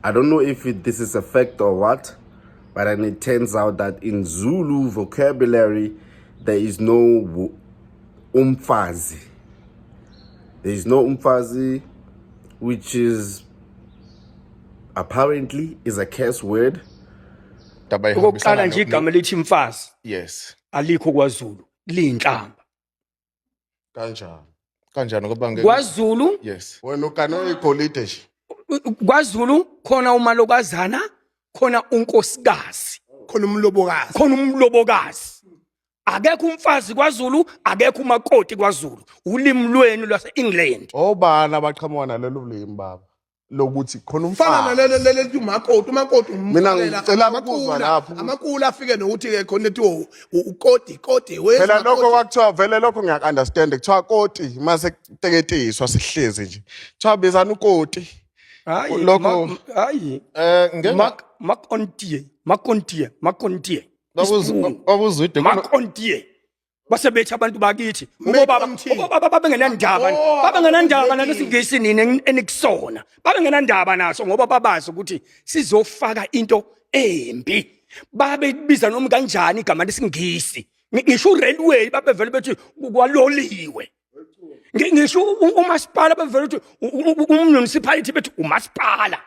I don't know if this is a fact or what, but then it turns out that in Zulu vocabulary, there is no umfazi. There is no umfazi, which is apparently is a curse word. Daba Okokuqala ihambisana nje, igama elithi mfazi alikho kwaZulu, liyinhlamba. Kanjani? Kanjani? Ngoba ngeke KwaZulu Wena ugane igolide nje. KwaZulu khona umalokazana, khona unkosikazi, khona umlobokazi. Khona umlobokazi. Akekho umfazi kwaZulu, akekho umakoti kwaZulu. Ulimi lwenu lwase-England. Obani abaqhamuka nalolu limi, baba, lokuthi khona Fana umfazi? nalelo lelo lithi umakoti, umakoti. Mina Umfalela ngicela ukuzwa amakula, lapho. Amakula afike nokuthi ke khona ethi ukoti koti. Phela lokho kwakuthiwa vele, lokho ngiyaku-understand, kuthiwa koti mase kuteketiswa, sihlezi nje, kuthiwa bizana ukoti. Hayi. Hayi. Ngeke Mark Mark ontie, Mark ontie, Mark ontie. Babuzwide. Mark ontie, base bethi abantu bakithi Make ubobaba on tea. ubobaba babengenandaba. Oh, Babengenandaba abakuzetile. nalesingisi nini enikusona, babengenandaba naso ngoba babazi ukuthi sizofaka into embi. Babebiza noma kanjani igama lesingisi. Ngisho urailway babevele bethi kwaloliwe. Ngisho umasipala bevele ukuthi umunicipality, bethi umasipala.